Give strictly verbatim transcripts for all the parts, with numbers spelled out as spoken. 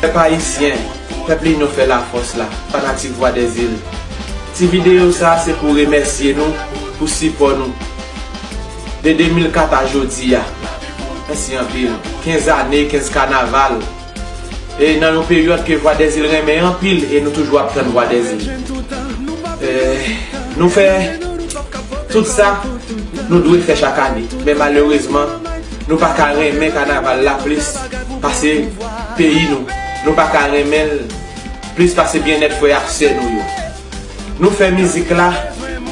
Pèp ayisyen, pèp li nou fè lafòs la, fanatik Vwadèzil. Ti videyo sa se pou remèsye nou pou sipò nou. De de mil kat a jodi a. Mèsi anpil. Kenz ane, kenz kanaval. E nan yon peryòd ke Vwadèzil renmen anpil e nou toujou ap tann Vwadèzil. Eh, nou fè tout sa nou dwe fè chak ane. Men malerezman, nou pa ka renmen kanaval la plis pase peyi nou. Nou pa ka renmen l plis pase byennèt frè ak sè nou yo. Nou fè mizik la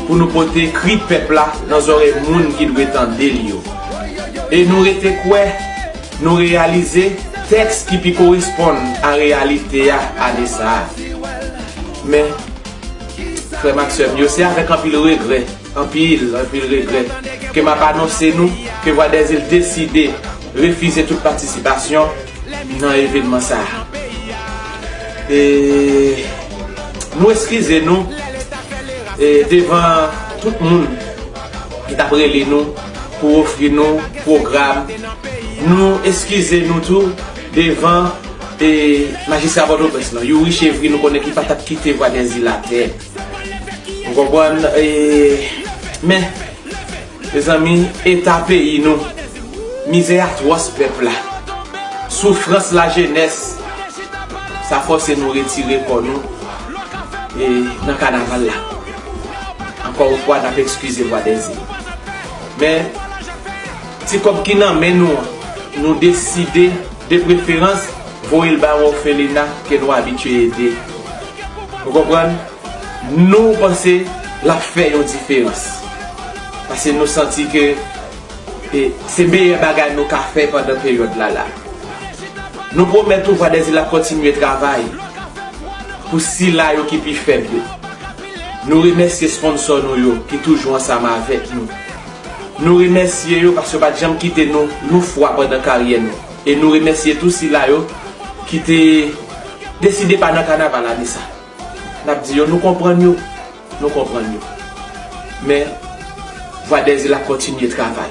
pou nou pote kri pèp la nan zòrèy moun ki dwe tande l yo. E nou rete kwè, nou reyalize tèks ki pi koresponn a reyalite a ane sa a. Men, frè m ak sè m yo, se avèk anpil regrè, anpil, anpil regrè, ke m ap anonse nou ke Vwadèzil deside refize tout patisipasyon nan evenman sa a. E nou eskize nou, e, devan tout moun ki t ap rele nou pou ofri nou pwogram. Nou eskize nou tou devan, e, majistra Pòtoprens lan, Youri Chevry, nou konnen ki pa t ap kite Vwadèzil atè. Ou konprann? E, men, mezanmi, eta peyi nou, mizè atwòs pèp la, soufrans lajenès, sa fòse nou retire kò nou, e, nan kanaval la. Ankò yon fwa, n ap eskize Vwadèzil. Men, ti kòb ki nan men nou an, nou deside, de preferans, voye l bay yon òfelina ke nou abitye ede. Ou konprann? Nou panse l ap fè yon diferans. Paske nou santi ke, e, se meyè bagay nou ka fè pandan peryòd la la. Nou pwomèt ou Vwadèzil ap kontinye travay pou sila yo ki pi fèb yo. Nou remèsye sponsò nou yo ki toujou ansanm avèk nou. Nou remèsye yo paske yo pa t janm kite nou yon fwa pandan karyè nou. E nou remèsye tou sila yo ki te deside pa nan kanaval ane sa. N ap di yo, nou konprann yo, nou konprann yo. Men, Vwadèzil ap kontinye travay.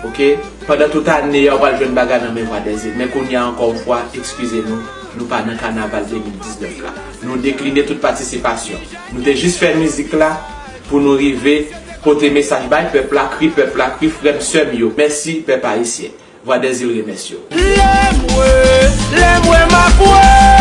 Oke? Pandan tout ane a, w pral jwenn bagay nan men Vwadèzil. Men kounye a, ankò yon fwa, eskize nou, nou pa nan kanaval de mil diznèf la. Nou dekline tout patisipasyon. Nou te jis fè mizik la pou nou rive pote mesaj bay pèp la, kri pèp la, kri frè m, sè m yo. Mèsi, pèp ayisyen. Vwadèzil remèsye w. Lè m wè, lè m wè m ap wè.